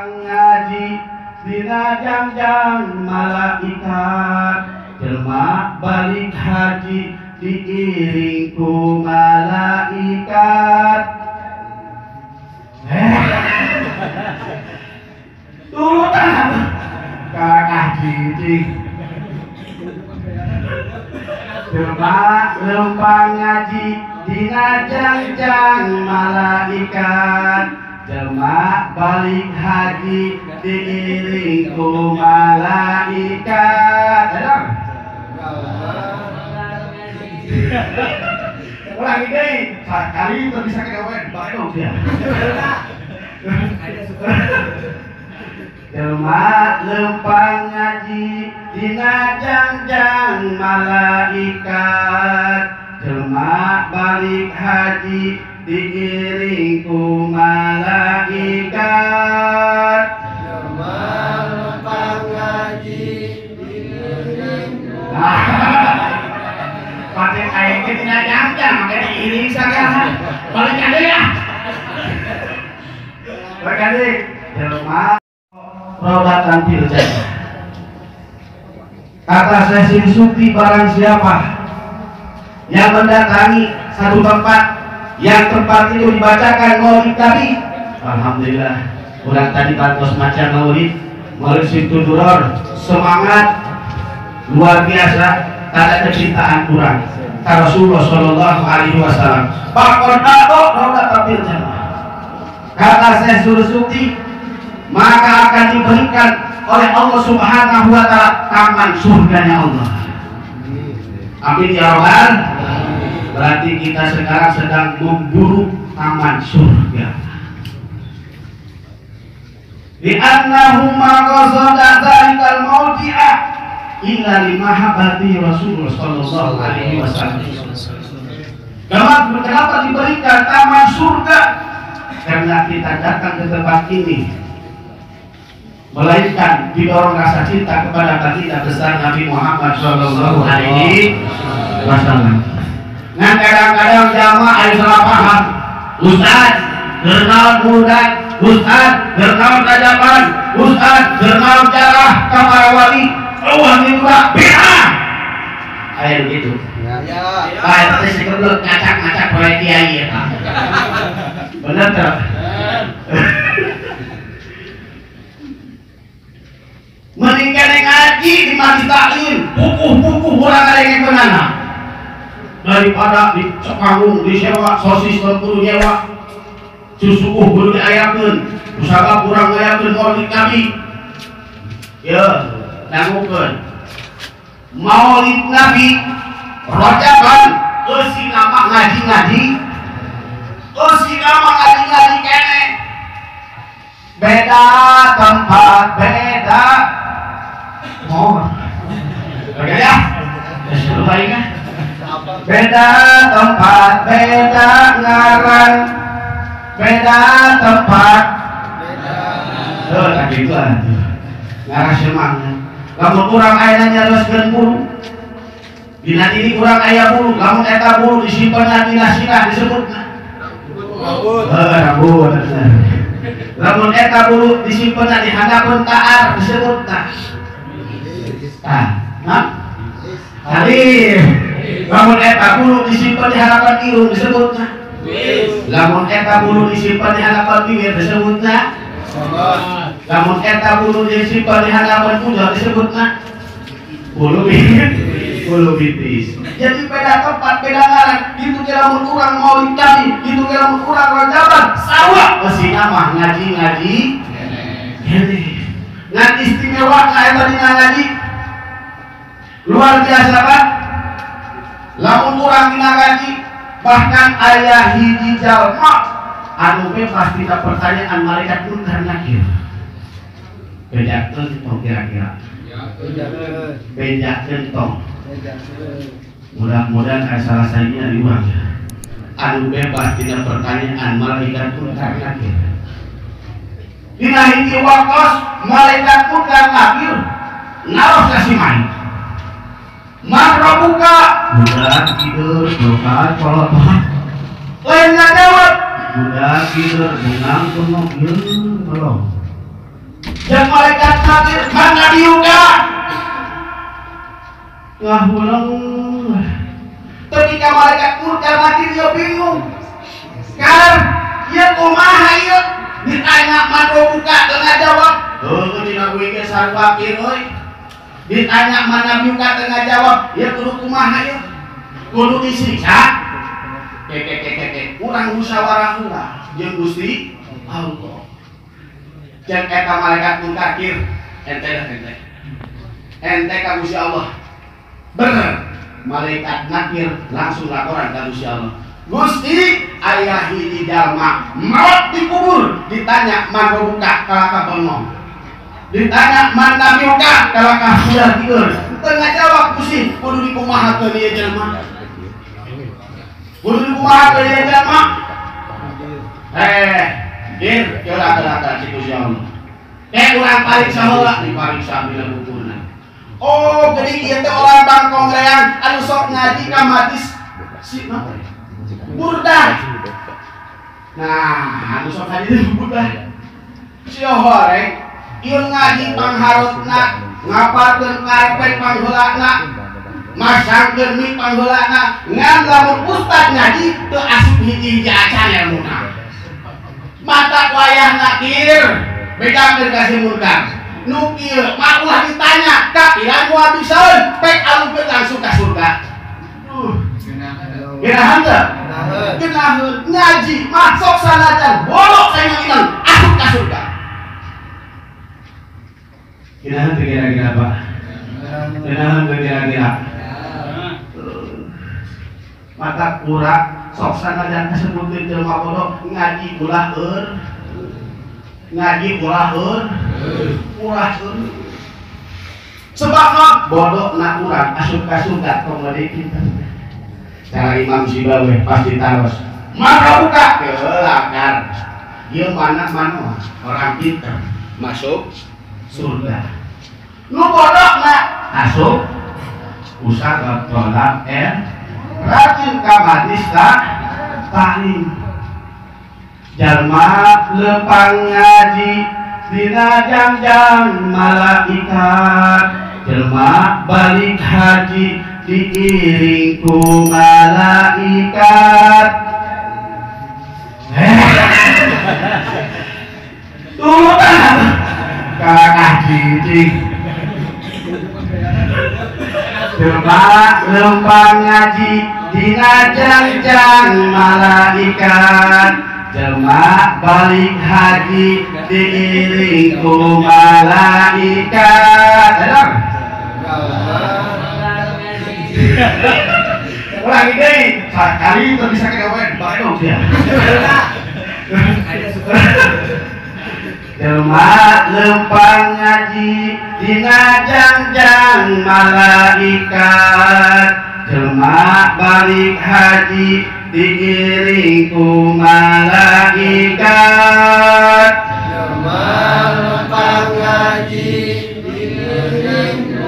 Ngaji dina jangjang malaikat, jelma balik haji diiring ku malaikat. Turutan kakak cicing. Jelma lempang ngaji dina jangjang malaikat, jelma balik haji diiring ku malaikat. Ulangi deh, sekali itu bisa kegawean, baik ya. Jelma lempang ngaji dina jangjang malaikat, jelma balik haji diiring ku malaikat. Jelma lempang ngaji diiring ku malaikat. Pakai aing ge dina jangjang make diiring sagala. Balik ade ya. Balik ade. Jelma Raudatan fil jannah. Kata Syekh Sufi, barang siapa yang mendatangi satu tempat yang tempat itu dibacakan maulid Nabi, alhamdulillah orang tadi bantos maca maulid, maulid Situ Duror, semangat luar biasa, tanda kecintaan kurang Rasulullah Shallallahu Alaihi Wasallam. Pakon atau Raudatan fil jannah. Kata Syekh Sufi, maka akan diberikan oleh Allah Subhanahu wa Ta'ala taman surganya Allah. Amin ya rabbal. Berarti kita sekarang sedang memburu taman surga. Li'annahu ma qasada dzalikal mawdi'a illa limahabbati Rasulullah sallallahu alaihi wasallam. Kenapa diberikan taman surga? Karena kita datang ke tempat ini melainkan didorong rasa cinta kepada baginda besar Nabi Muhammad Shallallahu Alaihi Wasallam. Nah, kadang-kadang jamaah ayo salah paham. Ustaz, gernaon budak, Ustaz, gernaon rajaban, Ustaz, gernaon jarah ka para wali, eueuh mimba bid'ah. Ayo gitu. Ya. Ah, eta teh sekeblek ngacak-ngacak poe kiai eta. Bener teu? Mending kene ngaji di majlis taklim, pupuh-pupuh urang ngarengkeunana. Daripada di panggung disewa sosis kudu nyewa, susukuh kudu diayakeun, usabab urang ngayakeun maulid Nabi. Ye, dangukeun. Maulid Nabi rojaban eusi nama ngaji-ngaji. Eusi nama ngaji-ngaji kene. Beda tempat, beda oh. Oke ya? Beda tempat, beda ngaran, beda tempat, beda. Tuh, tak gitu aja. Ngarah semangat. Lamun urang aya nyarioskeun bulu, dina diri urang aya bulu, lamun eta bulu disimpen dina sirah disebutna. Rambut. Rambut. Lamun eta bulu disimpen di handapeun taar disebutna. Nah, halim. Lamun eta bulu disimpan di hadapan irung disebutna. Lamun eta bulu disimpan di hadapan bibir disebutna. Lamun eta bulu disimpan di hadapan ujang disebutna. Bulu bibir, bulu bitis. Jadi beda tempat, beda ngaran. Itu kira lamun urang maulid Nabi, itu kira lamun urang rajaban, sawah eusina mah ngaji-ngaji. Ngan istimewa ka eta dina ngaji. Luar biasa kan? Lamun urang dina ngaji, bahkan aya hiji jalma anu bebas tina pertanyaan malaikat munkar nakir. Bejakeun tong kira-kira. Bejakeun tong. Mudah-mudahan aya salah sahijina di urang. Anu bebas tina pertanyaan malaikat munkar nakir. Dina hiji waktos malaikat munkar nakir naros ka si main. Marrobuka budak tidur doka kolot lain ngajawab budak tidur bengang bengok melong. Jeung malaikat nakir mana diuka ngahuleng. Ketika malaikat murkar nakir ieu bingung. Kar ieu kumaha ieu? Ditanya man buka teu ngajawab. Heuh dina gue ge sarua kieu euy. Ditanya mana buka teu ngajawab, ieu kudu kumaha ieu? Kudu disiksa. Keke urang musyawarah heula jeung Gusti Allah. Jeung eta malaikat mungkar ente dah ente. Ente ka Gusti Allah. Bener. Malaikat nakir langsung laporan ka Gusti Allah. Gusti aya hiji jalma maot dikubur, ditanya man buka kalaka bengong. Ditanya man buka kalaka sudah tidur. Teu ngajawab Gusti, kudu dikumahakeun ieu jalma. Kudu dikumahakeun ieu jalma. Dir, kira-kira cik Gusti Allah. Urang pariksa heula, dipariksa bila bukurna. Oh, jadi ieu teh orang Bangkong Reang anu sok ngaji ka majlis si naon? Burdah. Nah, anu sok ngaji teh burdah. Si horeng ieu ngaji pangharotna, ngapalkeun karpet pangheulana, masangkeun mie pangheulana, ngan lamun ustad ngaji teu asup hiji-hiji acan elmuna. Mata wayah nakir bedakeun ka si murkar. Nu kieu mah ulah ditanya, kapiran moal bisaeun, pek alungkeun langsung ka surga. Genahan teu? Genaheun ngaji mah sok sanajan bolok saingan asup ka surga. Genaheun teu kira-kira Pak? Genaheun teu kira-kira? Mata kurang sok sanajan kasebutkeun jelema bodoh ngaji ulah eur, ngaji ulah eur, ulah eur. Sebab bodoh na urang asup ka surga tong gede kita. Cara Imam Sibawe pasti taros. Maka buka kelakar. Ieu mana mana orang pinter masuk surga. Nu bodoh na asup usah tolak rajin ka majlis taklim. Jalma lempang ngaji dina jam-jam malaikat. Jelma balik haji diiring ku malaikat. Turutan kakak cicing. Jelma lempang ngaji dina jam-jam malaikat. Jelma balik haji diiring ku malaikat. Lagi deh, sekali itu bisa kegawean, baik ya. Jelma lempang ngaji dina jam-jam malaikat. Jelma balik haji diiring ku malaikat. Jelma lempang ngaji diiring ku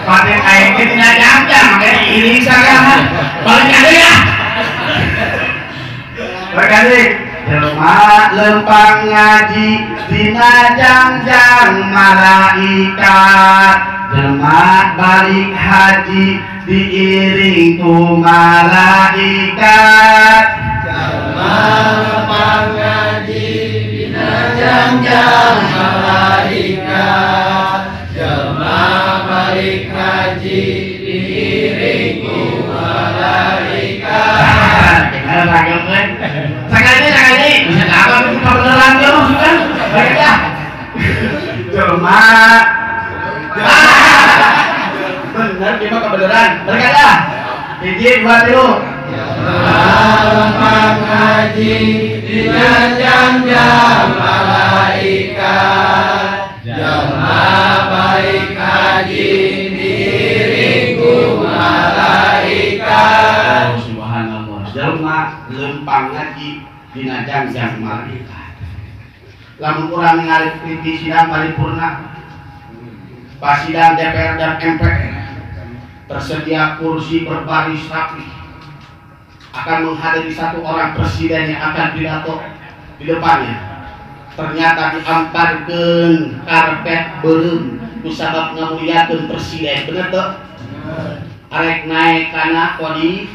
Pakai aing ge dina jam-jam make iring sagala. Balik deui ya. Balik deui. Jelma lempang ngaji dina jam-jam malaikat. Jelma balik haji diiring ku malaikat. Jelma lempang ngaji dina jam-jam malaikat. Jelma balik haji diiring ku malaikat. Sekali sekali bisa apa beneran dia maksudnya? Baik ya. Jelma bener dia mah kebenaran. Berkata hiji dua tilu. Jelma lempang ngaji dina jam-jam malaikat. Jelma balik haji diiring ku malaikat. Oh, subhanallah. Jelma lempang ngaji dina jam-jam malaikat. Lamun urang ningali di sidang paripurna, pas sidang DPR dan MPR, tersedia kursi berbaris rapi, akan menghadiri satu orang presiden yang akan pidato di depannya. Ternyata diamparkeun karpet beureum kusabab ngamuliakeun presiden, bener teu? Arek naik kana podium.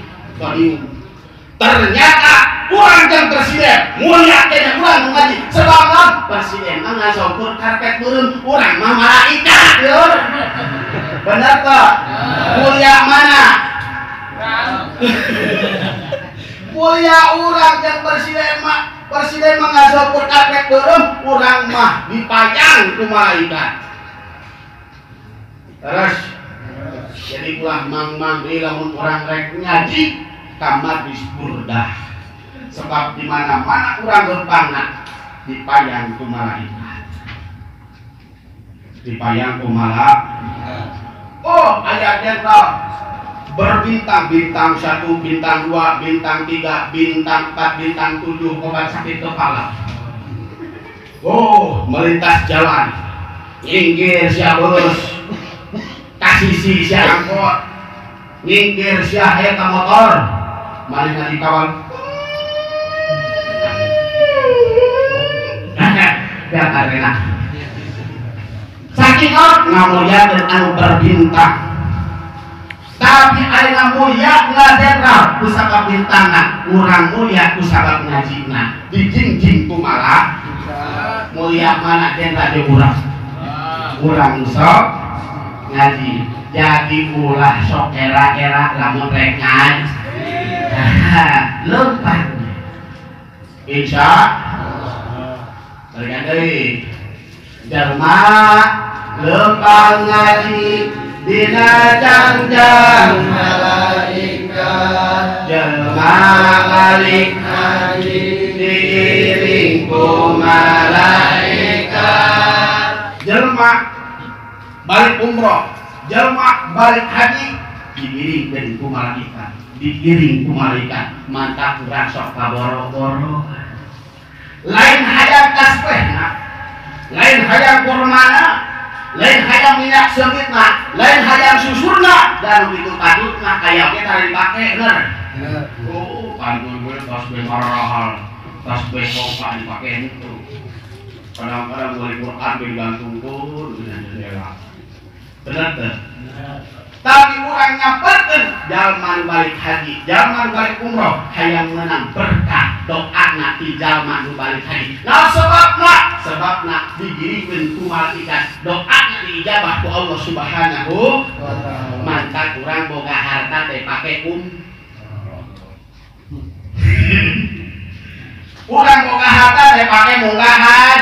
Ternyata urang jeung presiden mulia keneh urang ngaji sebab presiden mah ngasongkeun karpet beureum, urang mah malaikat yeuh. Bener teu? Mulia mana? Mulia urang jeung presiden mah. Presiden mah ngasongkeun karpet beureum, urang mah dipayang ku malaikat. Terus jadi ulah mang-mang deui lamun urang rek ngaji ka majlis burdah. Sebab di mana-mana urang lempangna dipayang ku malaikat. Dipayang ku malaikat. Oh, aya jenderal berbintang, bintang 1, bintang 2, bintang 3, bintang 4, bintang 7, obat sakit kepala. Oh, melintas jalan, nyingkir sia beus, kasisi sia angkot, nyingkir sia eta motor, manehna dikawal. Ya karena saking ngamuliakeun anu berbintang. Tapi ayeuna mulia jenderal ku sabab bintangna, urang mulia ku sabab ngajina. Dijingjing ku malah mulia mana jenderal jeung urang. Urang sok ngaji. Jadi ulah sok era-era lamun rek ngaji. Lempang. Insya Allah. Balikan deui. Jalma lempang ngaji dina jangjang malaikat, jelma balik haji diiring ku malaikat. Jelma balik umroh, jelma balik haji diiring ku malaikat, diiring ku malaikat. Mantap urang sok kaboro-boro. Lain hayang tasbihna, lain hayang kurmana, lain hayang minyak seungitna, lain hayang susurna, dan itu patutna aya ge tara dipake bener. Oh, pantul gue tasbih marahal, tasbih koka dipake henteu. Kadang-kadang boleh Quran digantungkeun bener teu? Tapi urang nyamperkeun jalma nu balik haji, jalma nu balik umroh hayang meunang berkah doana ti jalma nu balik haji. Nah sebabna, sebabna digiringkeun ku malaikat, doana diijabah ku Allah Subhanahu wa taala. Mantap urang boga harta teh pake urang boga harta teh pake munggahan.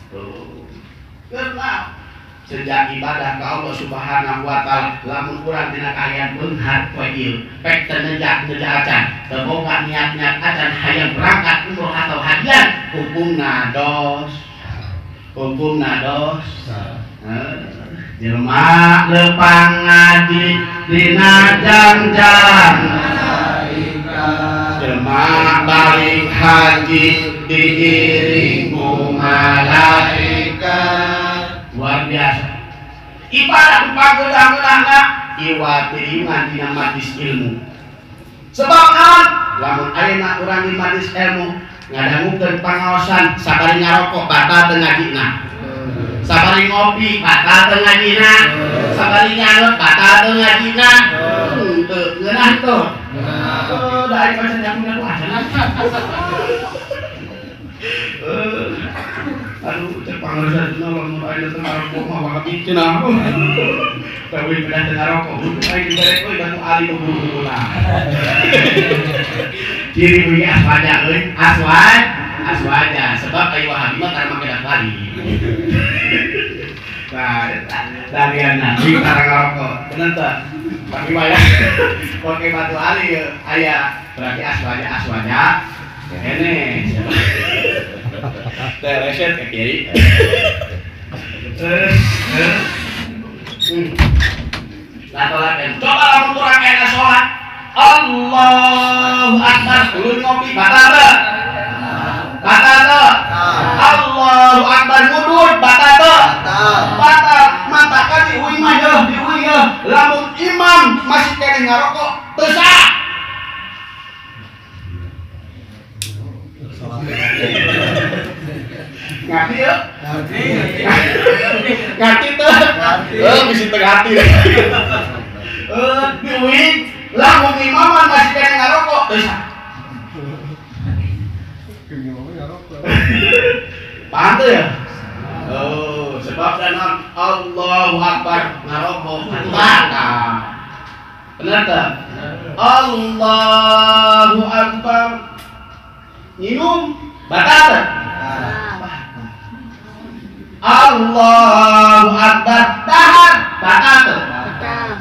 Tuh. Kenapa? Sejak ibadah ke Allah Subhanahu wa taala, lamun urang dina kaayaan beunghar poe ieu, pek teu nejak-nejak acan, teu boga niat-niat acan hayang berangkat umroh atau hajian, hukumna dos. Hukumna dos. Jelma lempang ngaji dina jangjang malaikat, jelma balik haji diiring ku malaikat. Luar biasa. Ibadah pagedah-gedahna iwa tiriman dina majlis ilmu. Sebab naon? Lamun ayeuna urang di majlis ilmu ngadangukeun pangaosan sabari ngarokok batal teu ngajina. Sabari ngopi batal teu ngajina. Sabari nyanut batal teu ngajina. Teu ngeunah teu. Oh, da ari pacan nyaku acan. Aduh, cek pangaosan dina lamun ayeuna teu ngarokok mah bakal cenah. Tapi beda teu ngarokok, aing dibere euy batu ali nu buru-buruna. Ciri euy aswaja euy, aswad, aswaja sebab ayu Wahabi mah tara make batu ali. Nah, dariana euy tara ngarokok, bener teu? Tapi mah ya pake batu ali aya berarti aswaja aswaja. Ini teh reset ke kiai. Coba lamun urang enak sholat, Allahu Akbar, ulun ngopi batal teu? Batal teu? Allahu Akbar mundur batal teu? Batal. Matakan di uing mah yeuh, di uing yeuh. Lamun imam masih keneh ngarokok teu sah. Bisi teu hati. Diuing lamun imaman masih kena ngarokok teu sah. Paham tuh ya? Oh, sebab dan Allahu Akbar ngarokok batal. Benar tak? Allahu Akbar minum batal tak? Allahu Akbar dahar batal tak?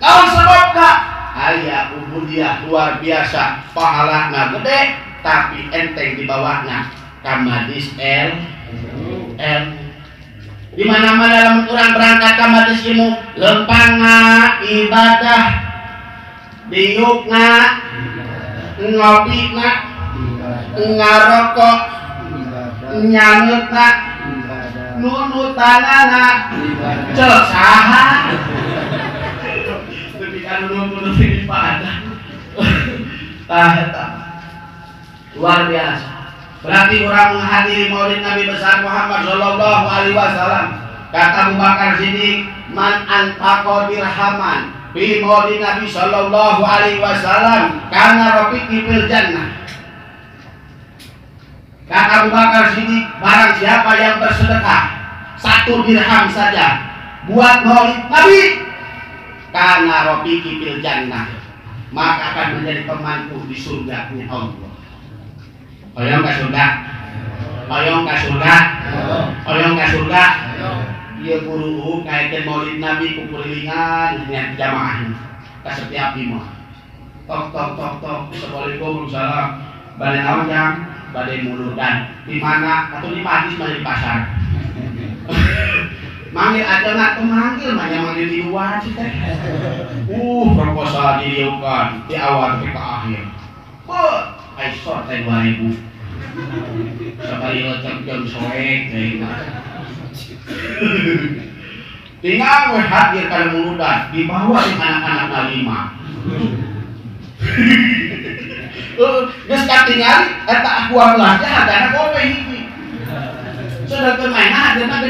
Kalau sebabna aya ubudiyah luar biasa pahalana gede tapi enteng di bawahna ka majlis L di mana-mana lamun urang berangkat ka majlis ilmu lempangna ibadah diukna ngopina ngarokok nyangeutna nunutanana cek saha tapi kan nunut ibadah tah eta luar biasa. Berarti orang menghadiri Maulid Nabi besar Muhammad Shallallahu Alaihi Wasallam. Kata Abu Bakar Siddiq, man anfaqa dirhaman fi Maulid Nabi Shallallahu Alaihi Wasallam kana rafiqi fil jannah. Kata Abu Bakar Siddiq, barang siapa yang bersedekah 1 dirham saja buat Maulid Nabi, kana rafiqi fil jannah, maka akan menjadi pemangku di surganya Allah. Oyong ka surga, oyong ka surga, oyong ka surga. Ieu guru kaekeun Maulid Nabi ku kurilingan nya jamaah ka setiap imah. Tok tok tok tok, assalamualaikum salam. Bade naon jang? Bade muludan. Di mana? Atuh di majlis mah di pasar. Manggil aja nak manggil mah manggil di luar sih teh. Proposal diriukan di awal sampai ke akhir. Beuh. Aisor teh 2000. Sabari lecek jam soek teh. Tinggal we hadir kana muludan dibawa di anak-anak 5. Geus katingali eta aqua gelas teh hargana gope hiji. Sedangkeun mainna hargana 6.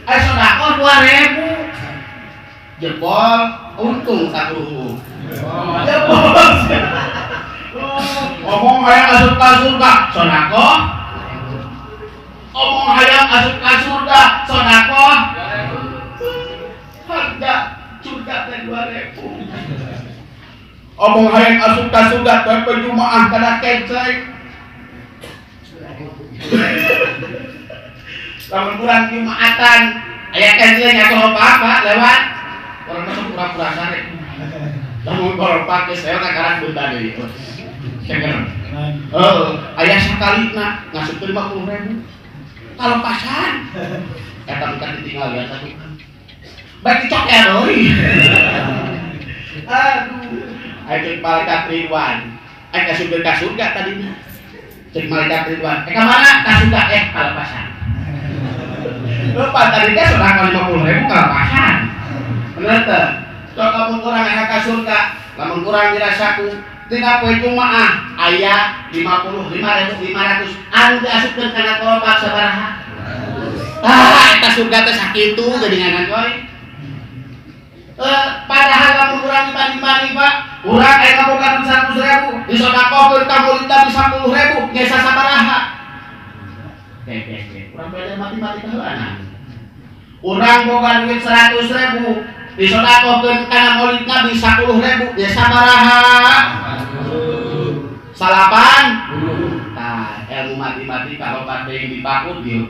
Ai sedekah 2000. Jebol untung tak ruhu. Jebol. Omong hayang asup ka surga, sedekah. Omong hayang asup ka surga, sedekah. Harga surga teh 2000. Omong hayang asup ka surga teh Jumaah kada kenceng. Lamun urang Jumatan aya kenceng atau apa-apa lewat orang masuk pura-pura sare. Lamun korpak geus saya karan beuta deui. Seger. Heeh, aya sakalina ngasupkeun 50.000. Kalepasan. Eta bukan ditinggal ya satu. Baik dicokel deui. Aduh, aya cek malaikat Ridwan. Aya kasupkeun ka surga tadina. Cek malaikat Ridwan, "Eh ka mana?" Ka surga, kalepasan. Lupa tadi teh sedekah 50.000 kalepasan. Bener teu? Sok lamun urang aya ka surga, lamun urang dirasaku tina poe Jumaah aya 55.500 anu diasupkeun kana koropak sabaraha? Ah, eta surga teh sakitu geuningan coy. Padahal lamun urang dibanding-banding Pak, urang aya kaboga 100.000, disodakohkeun ka murid Nabi 10.000, nyesa sabaraha? Oke, urang belajar matematika heula. Urang boga duit 100.000, disodakohkeun kana maulid Nabi 10.000, ya sabaraha? 8. Tah, ilmu matematika loba deui dipakut ieu.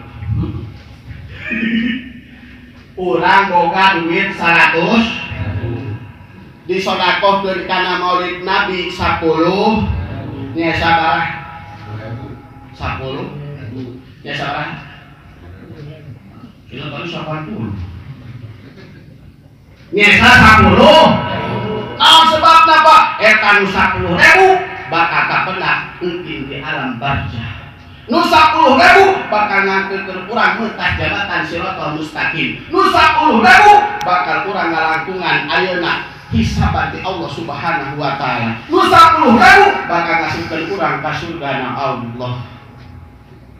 Urang boga duit 100, disodakohkeun kana maulid Nabi 10, nya sabaraha? 10. Ya salah. Kita tadi 80. Nyesa 10. Naon sebabna Pak? Eta nu 10.000 bakal kapendak engkin di alam barzah. Nu 10.000 bakal ngangkeun urang mentas jabatan siratal mustaqim. Nu 10.000 bakal urang ngalangkungan ayeuna hisaban di Allah Subhanahu wa taala. Nu 10.000 bakal ngasupkeun urang ka surgana Allah.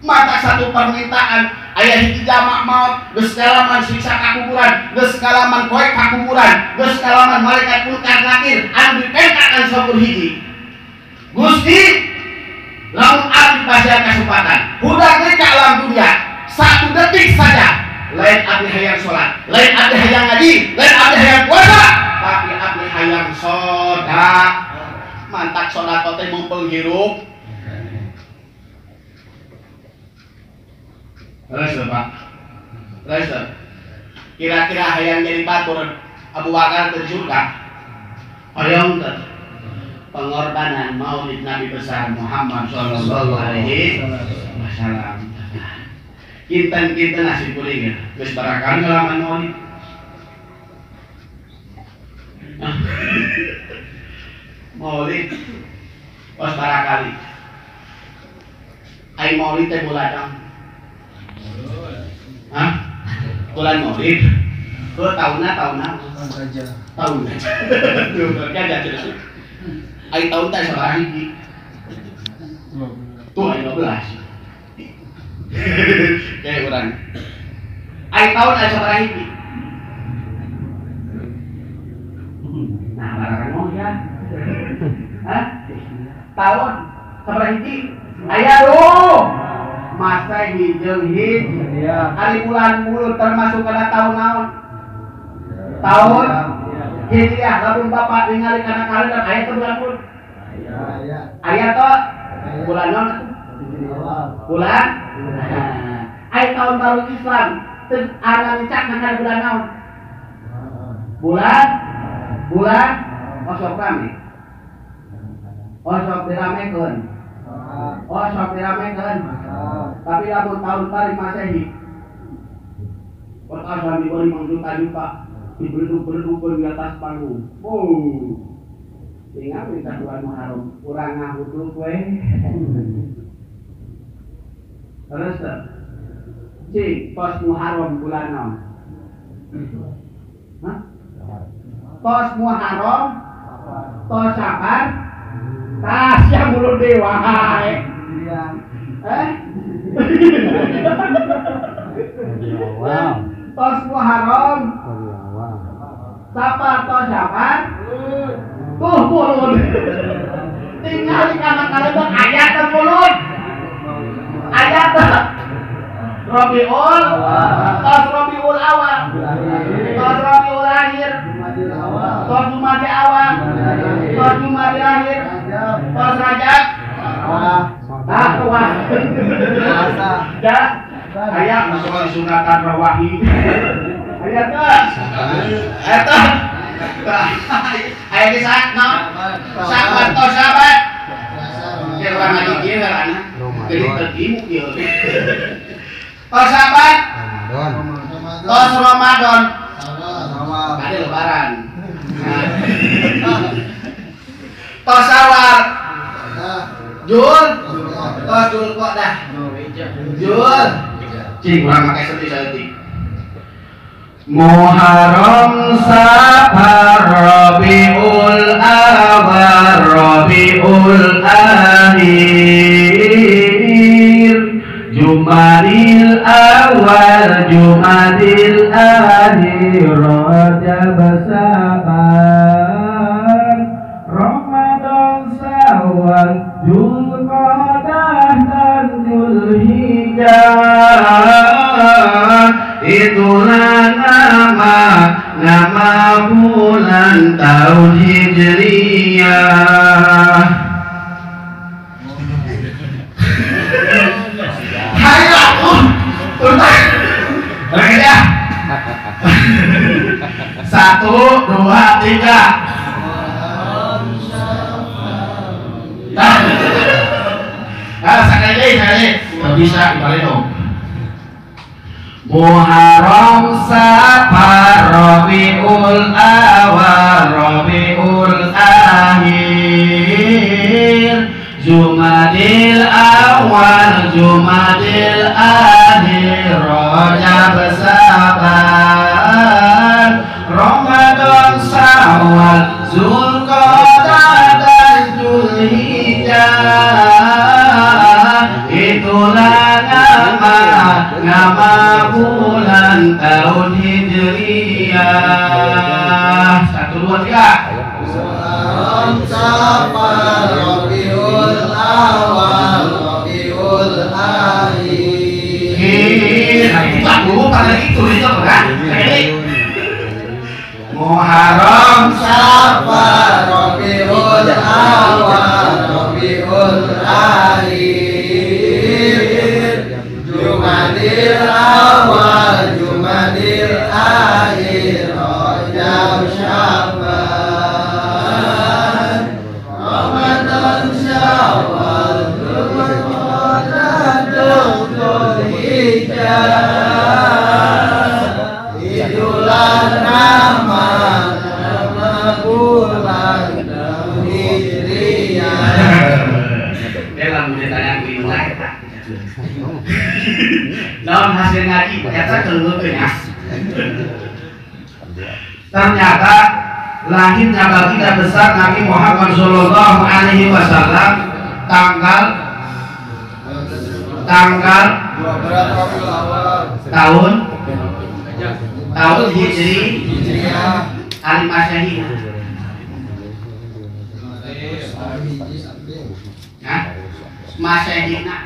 Maka satu permintaan, Aya hiji jamak maut geus ngalaman siksa kakuburan, geus ngalaman poek kakuburan, geus ngalaman malaikat munkar nakir anu dipentakan sakur hiji. Gusti lamun abdi pasihan kasempatan budak deui ka alam dunia satu detik saja, lain abdi hayang salat, lain abdi hayang ngaji, lain abdi hayang puasa, tapi abdi hayang sedekah. Mantak sedekah teh mumpung hirup. Terus Pak, terus kira-kira hayang jadi batur Abu Bakar ke surga, hayang teh pengorbanan maulid Nabi besar Muhammad Shallallahu Alaihi Wasallam. Kinten-kinten nasib kuring ya, geus barakal ngalaman maulid. Maulid pas barakali. Ai maulid teh bulan. Hah? Bulan maulid. Tuh tahunna tahun aja. Tahun aja. Tuh aja. Ai tahun teh sabaraha hiji? Tuh ai 12. Kayak urang. Ai tahun aya sabaraha hiji? Nah, barakan mau ya. Hah? Tahun sabaraha hiji? Aya duh. Masehi jeung Hijriah. Ari bulan mulut termasuk kana tahun naon? Tahun Hijriah. Lamun bapak ningali kana kalender aya teu bulan mulut? Aya. Aya teu? Bulan naon atuh? Bulan? Aya tahun baru Islam teu ana ngecak kana bulan naon? Bulan? Bulan osok rame. Osok diramekeun. Osok diramekeun. Tapi lamun tahun baru Masehi perkasaan diberi mangjuta-juta diberduk-berduk di atas panggung. Oh, tinggal minta bulan Muharram, kurang ngahuduk we. Terus, cik pos Muharram bulan naon? Hah? Pos Muharram, tos Sabar, tas yang mulut dewa. Eh? Tos Muharram, Safar tos Safar, tuh mulut. Tinggal di kamar kalender ayat teh mulut, ayat teh Rabiul, tos Rabiul awal, tos Rabiul akhir, tos Jumadi awal, tos Jumadi akhir, tos Rajab. Ah, wah. Ya, aya masuk sunatan rawahi. Aya teh. Eta. Aya di saat naon? Sahabat tos sahabat. Ke urang ngaji kieu ngaranna. Jadi tergimuk ieu. Tos sahabat. Tos Ramadan. Kade lebaran. Tos Syawal. Jul, tos Jul kok dah. Jul, cing urang make sedih saeutik. Muharram Safar Rabiul Awal Rabiul Akhir Jumadil Awal Jumadil Akhir Rajab Saban Ramadan Syawal Dzulqa'dah dan Dzulhijjah. Itulah nama bulan tahun Hijriah. Hai aku, ya. 1, 2, 3. Nah, sekali lagi, nggak bisa dibalik dong. Muharram Safar Rabiul Awal Rabiul Akhir Jumadil Awal Jumadil Akhir Rajab Saban Ramadan Syawal Dzulqa'dah dan Dzulhijjah. Itulah nama Nama bulan tahun Hijriah. 1, 2, 3. Muharram, Safar, Rabiul Awal, Rabiul Akhir. Aku pada itu kan. Muharram, Safar, Rabiul Awal, Rabiul Akhir. Jumadil Awal, Jumadil Akhir, Rajab, Sya'ban, Ramadan, Syawal, Dzulqa'dah, Dzulhijjah. Itulah nama bulan Hijriah. Dalam ditanya kelima eta. Dalam hasil ngaji eta keuleukeun. Ternyata lahirnya baginda besar Nabi Muhammad Shallallahu Alaihi Wasallam tanggal tahun Hijri Ali Masehi. Nah, Masehina.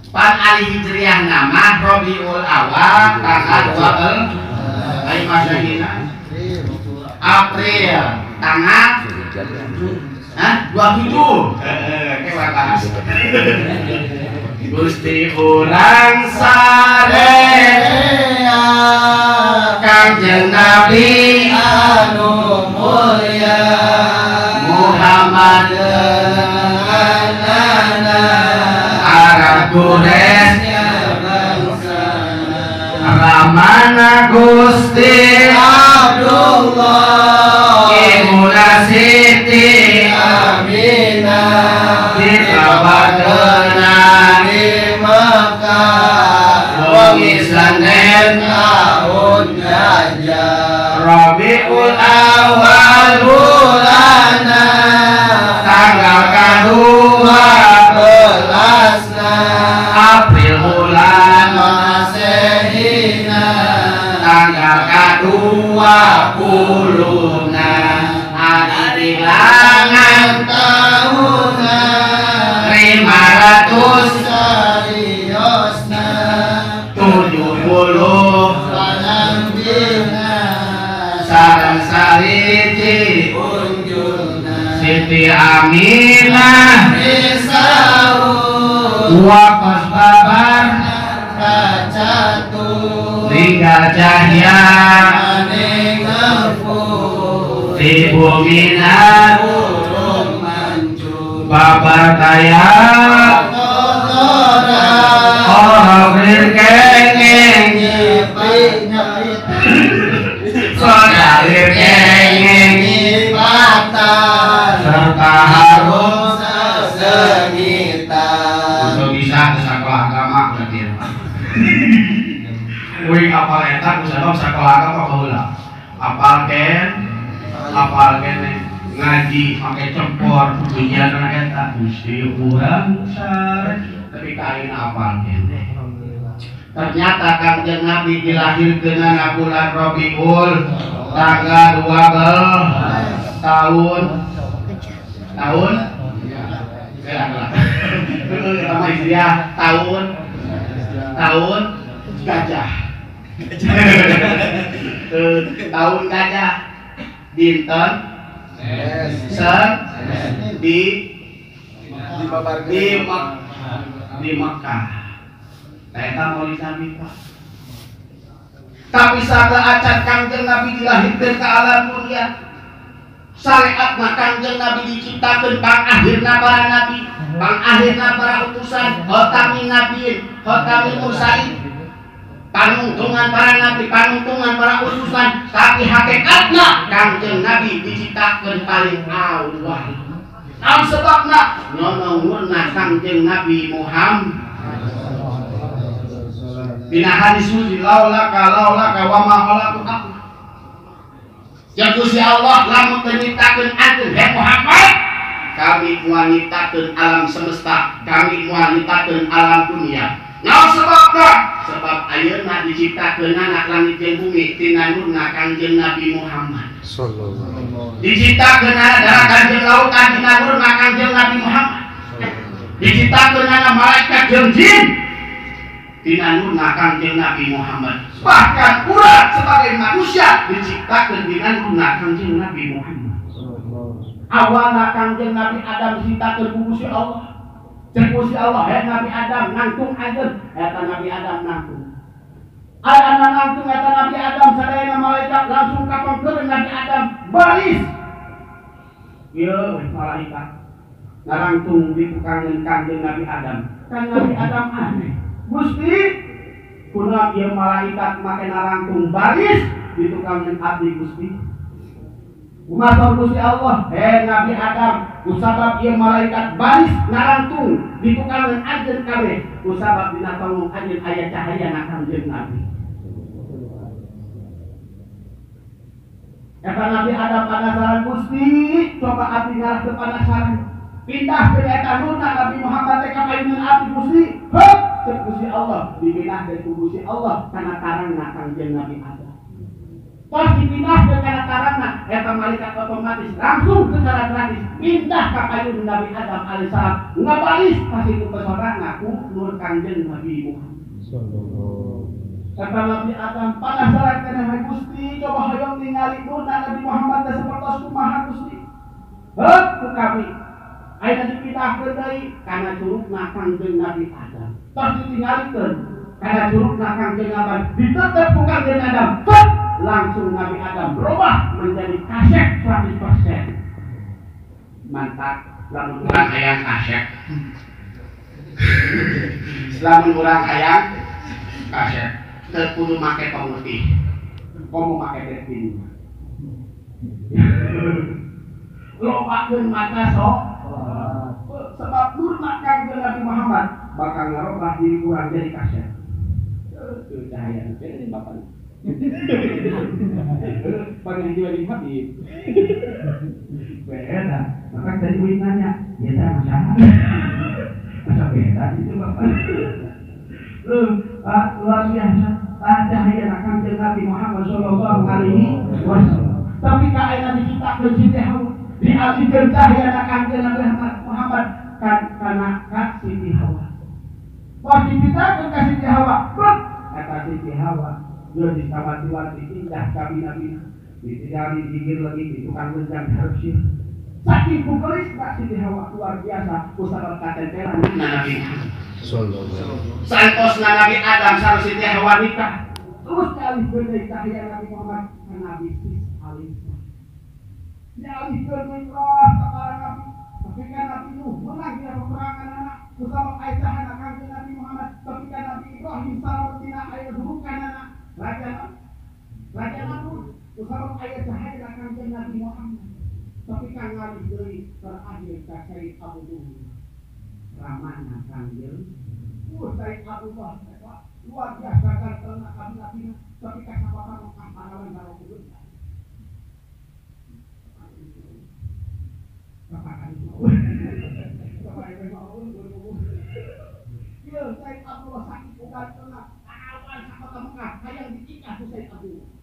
Pan Ali Hijriah nama Rabiul Awal tanggal 12 Ali Masehina. April tanggal 27. Oke, bahas. Gusti urang sadaya Kangjeng Nabi anu mulya Muhammad Arab Quraisy Ramana Gusti Abdullah Ibuna Siti Aminah Dikabarkeuna di Mekah wengi Senin tahun gajah Rabiul Awal bulana tanggal kadua belasna April bulan Masehina tanggal kadua puluna ari bilangan tahuna 500 sariosna 70 panambina sareng sariti unjulna Siti Aminah Risaun wakos babar kacatu ninggal cahya maning ngefu di bumina burung mancung babar kaya kotora orang kengeng nyepi nyepit sodalir kengeng nyipatan serta harum sesengitan. Untuk bisa ke sekolah agama berarti ya. Wih apal eta ku sabab sekolah agama baheula. Apal ken ngaji make cepor pujian eta Gusti urang sare tapi ka ayeuna apal keneh. Ternyata Kangjeng Nabi dilahirkeun na bulan Rabiul tanggal 12 tahun ya, tahun gajah. Tahun gajah dinten sen di Mekah. Eta maulid Nabi Pak. Tapi saga acan Kangjeng Nabi dilahirkeun ka alam dunia. Syariatna Kangjeng Nabi diciptakeun pang akhirna para nabi, pang akhirna para utusan, khatamin nabiin, khatamin mursalin. Panungtungan para nabi, panungtungan para utusan, tapi hakikatna Kangjeng Nabi diciptakeun paling awal. Naon sebabna? Nonongurna Kangjeng Nabi Muhammad. Dina hadis suci laulaka laulaka wa ma khalaqtu aku. Ya Gusti Allah lamun teu nyiptakeun anjeun he Muhammad, Kami moal nyiptakeun alam semesta, kami moal nyiptakeun alam dunia. Naon sebabna? Sebab ayeuna diciptakeunana langit jeung bumi tina nurna Kangjeng Nabi Muhammad. Sallallahu. Diciptakeunana daratan jeung lautan tina nurna Kangjeng Nabi Muhammad. Diciptakeunana malaikat jeung jin tina nurna Kangjeng Nabi Muhammad. Bahkan urang sebagai manusia diciptakeun dina nurna Kangjeng Nabi Muhammad. Awalna Kangjeng Nabi Adam diciptakeun ku Gusti Allah. Cek Gusti Allah, hei Nabi Adam nangtung anjeun, eta Nabi Adam nangtung. Aya nangtung eta Nabi Adam sadayana malaikat langsung kapangkeun Nabi Adam baris. Ieu malaikat ngarangtung di tukangeun Kangjeng Nabi Adam. Kan Nabi Adam aneh. Gusti, kunaon ieu malaikat make narangtung baris di tukangeun abdi Gusti? Kumaha Gusti Allah, hei Nabi Adam, kusabab ieu malaikat baris narangtung di tukangeun anjeun kabeh, kusabab dina tongong anjeun aya cahaya na Kangjeng Nabi. Eta Nabi Adam penasaran, Gusti, coba abdi ngarah teu penasaran. Pindah ke eta nurna Nabi Muhammad teh ka payuneun abdi Gusti. Heup, cek Gusti Allah, dipindahkeun ku Gusti Allah kana tarangna Kangjeng Nabi Adam. Pas dipindah ke kana tarangna, eta malaikat otomatis langsung secara gratis pindah ka payun Nabi Adam alaihissalam, ngabalis ka situ pesonana ku nur Kangjeng Nabi Muhammad. Sallallahu. Kata Nabi Adam penasaran kana Gusti, coba hoyong ningali nurna Nabi Muhammad teh sapertos kumaha Gusti. Heup ku kami. Ayeuna dipindahkeun deui kana curugna Kangjeng Nabi Adam. Pas ditingalikeun kana curugna Kangjeng Adam, ditetep ku Kangjeng Adam. Heup, langsung Nabi Adam berubah menjadi kasep 100%. Mantap, lamun urang hayang kasep. Lamun urang hayang kasep, teu kudu make pamutih. Komo make bensin. Lobakeun maca sok. Sebab nurna Kangjeng Nabi Muhammad bakal ngarobah diri urang jadi kasep. Teu cahaya teh bapak. Panggil jiwa di Habib. Beda, maka tadi gue nanya, ya saya masalah, masa beda itu bapak. Luar biasa, cahaya Kangjeng Nabi Muhammad Shallallahu Alaihi Wasallam. Tapi kaena diciptakeun Siti Hawa, dialihkeun cahaya Kangjeng Nabi Muhammad kana ka Siti Hawa. Pas diciptakeun ka Siti Hawa, kata Siti Hawa. Geus kamatiwati indah kabina-bina ditinggali gigir lagi di tukang lenjang harusnya saking bukelis Pak Siti Hawa luar biasa kusabab katempelan Nabi sallallahu alaihi wasallam. Santosna Nabi Adam sareng Siti Hawa nikah terus dialihkeun deui cahaya Nabi Muhammad ka Nabi Sis alaihissalam. Dialihkeun deui terus ka para nabi, tapi kan Nabi Nuh menang dina peperangan anak kusabab aya cahaya Kangjeng Nabi Muhammad, tapi kan Nabi Ibrahim salamet dina aya dudukan anak Raja Namrud kusabab aya cahaya Kangjeng Nabi Muhammad. Tapi kang ngalih deui terakhir ka Sayyid Abdullah ramana Kangjeng Sayyid Abdullah luar biasa gantengna kabina-bina, tapi kasabatan Mekah parawan barokudeun. Bapak kali mau. Bapak ieu mau ngomong. Ieu Sayyid Abdullah sakitu gantengna parawan sakota Mekah hayang ditikah ku Sayyid Abdullah.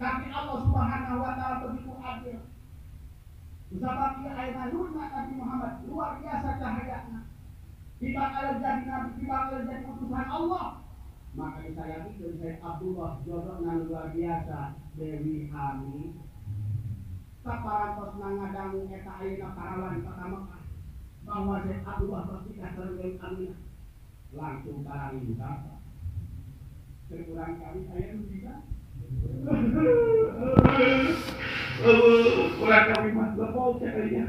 Tapi Allah Subhanahu wa taala begitu adil. Sebab ieu ayeuna nurna Nabi Muhammad luar biasa cahayana. Dibakal jadi nabi, dibakal jadi utusan Allah. Maka disayangikeun Sayyid Abdullah jodohna luar biasa Dewi Ami. Saparantosna ngadangu eta ayeuna parawan kota Mekah bahwa Sayyid Abdullah tos nikah sareng Dewi Aminah. Langsung pararinta. Kurang kali saya juga. Kurang kami mah lepok kayaknya.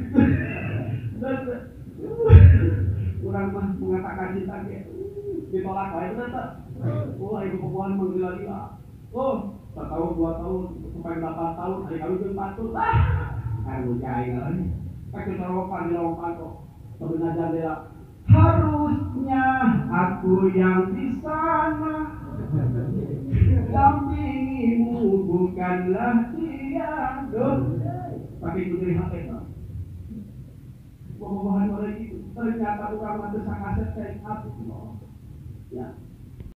Kurang mah mengatakan cinta ge ditolak wae teh. Oh, ibu perempuan menggila-gila. Oh, 1 tahun, 2 tahun, sampai 8 tahun, hari kami jeung batur. Ah, anu jai euy. Pakai taropan di lompat kok. Sebenarnya dia harusnya aku yang di sana dampingimu bukanlah dia. Duh, Saking nyeri hatena. Bobogohan oleh itu ternyata urang mah teu sakasep ka Allah. Ya.